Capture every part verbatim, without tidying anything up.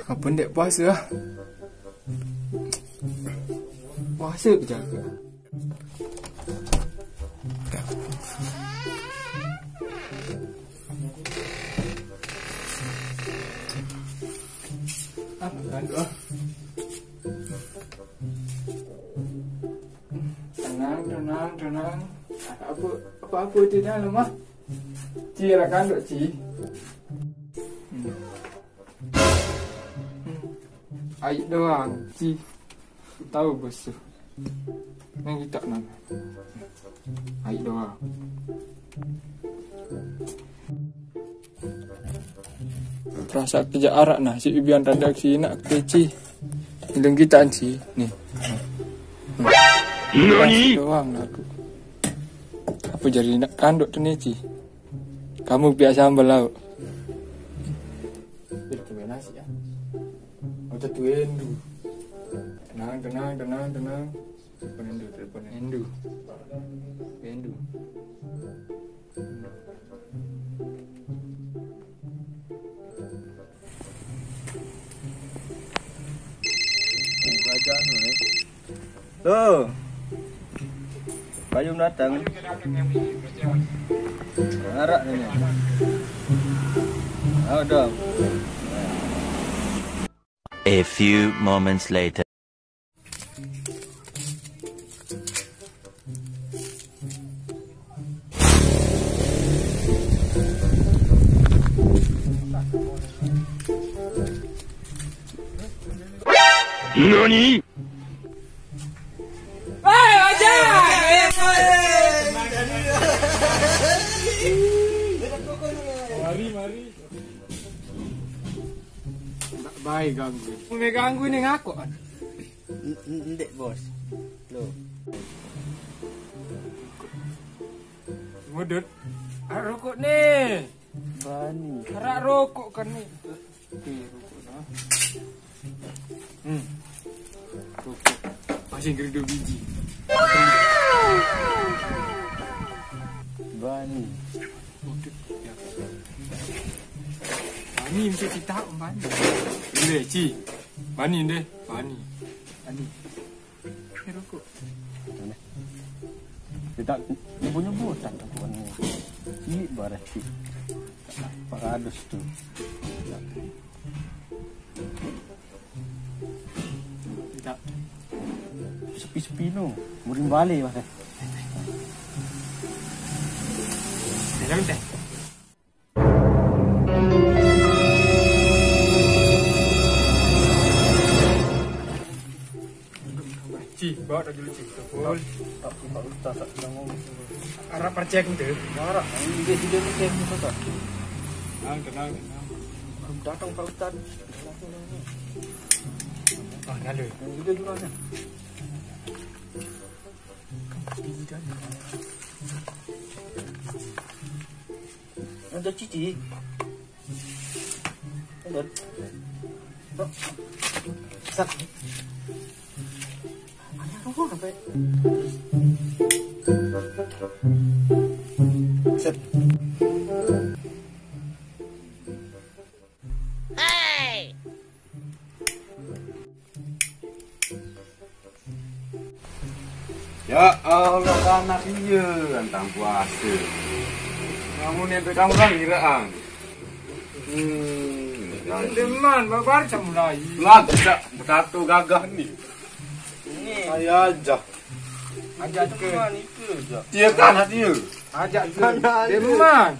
Apa ndak puasa ah? Puasa ke jaga? Apa kan tu ah? Tenang, tenang, tenang. Apa, apa-apa di dalam ah? Ci, rakan dok, Ci. Hmm. Hmm. Air doang, Ci. Tahu bos tu. Nang kita nang. Air doang. Terasa kerja arak nah, si Bibian tanda sini nak keci. Hilang kita anci. Nih. Nani? Doang aku. Apa jadi nak kanduk tu ni, Ci? Kamu biasa sambal lauk. Biar kena nasi ya. Macam tu endu. Tenang, tenang, tenang, tenang. Telepon endu, telepon endu. Endu. Belajar tu eh. Tuh. Payung datang. Arak ni. Oh, dah. A few moments later. Nani? Mari, mari. Tak baik ganggu. Mau ganggu ni ngaku. N-, n-, ndek, Bos. Lo. Mudut. Arak rokok ni. Bani. Arak rokok kan ni. Okey, rokok dah. Hmm. Rokok. Masih kira dua biji. Bani. Mudut. Ya. Bani mesti kita bani. Boleh, Ci. Bani deh. Bani. Bani. Ni rokok. Dia tak nyebut-nyebut tak rokok ni. Cik bareh cik. Empat ratus tu. Tak. Sepi-sepi no. Murim balik pasal. Dah minta. Ci, bawa tak dulu, Ci. Betul. Tak, tak, tak, tak, tak, tak, tak. Arah percaya aku tu. Arah, dia, dia, dia, dia, dia, tak. Tenang, tenang, tenang. Datang Pak Ustaz. Ah, lalu. Dia juga kan. Ada cici. Ada. Sat. Ada apa sampai? Set. Ya Allah, anak iya, antang puasa. Kamu ni sampai kamu kan giraan. Hmm, deman, baru saya mulai. Lagi tak bersatu gagah ni. Ini. Saya aja. Ajak ke? Iya kan, hati ya? Ajak ke? Deman.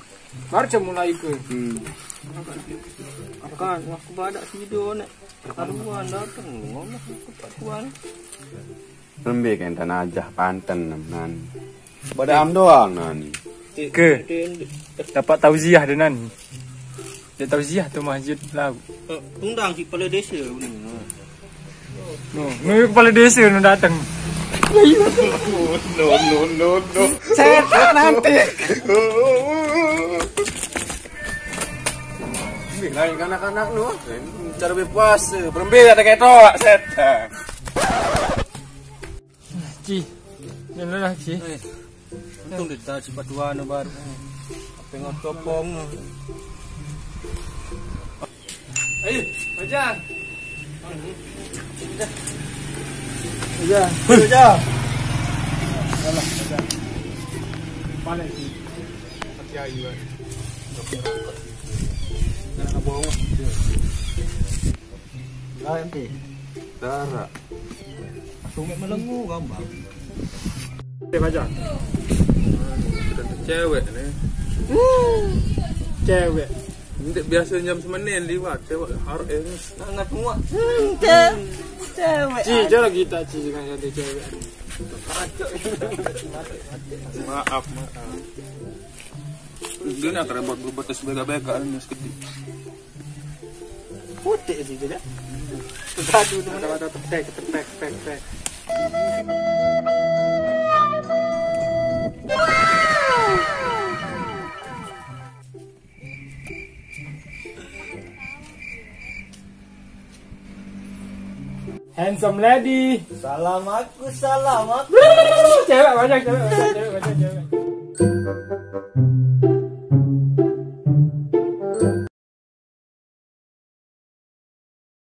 Baru saya mulai ke? Hmm. Akan, aku badak tidur, nak. Karuan datang, ngomong aku tak kuat. Lembih kan tanah ajah panten nan. Pada am doang nan. Ke? Dapat tauziah dia nan. Dia tauziah tu masjid laut. Eh, tundang si kepala desa ni. No, no kepala desa no datang. No, no, no, no. Setan nanti. Ambil lah anak-anak tu. Cara berpuasa. Berembil ada ketok. Set. Ci. Janganlah, Ci. Eh, untung dia tak cepat dua no baru. Apa yang kau topong no? Ayo, Fajar. Iya. Iya. Balik sih. Hati-hati, Pak. Jangan bohong. Lah, ente. Dara. Sumek melengu gambar. Oke, baca. Cewek nih. Cewek. Nanti biasa jam semenen liwat, cewek harus ini. Anak semua. Hmm, ce-, cewek. Ci, jangan kita ci dengan ada cewek. Maaf, maaf. Dia nak kena buat berubah tes bega-bega ini sedikit. Putih sih dia. Terpadu tu. Ada, ada, tepek, tepek, tepek, tepek. Handsome lady. Salam aku, salam aku. Cewek banyak, cewek banyak, cewek banyak, cewek.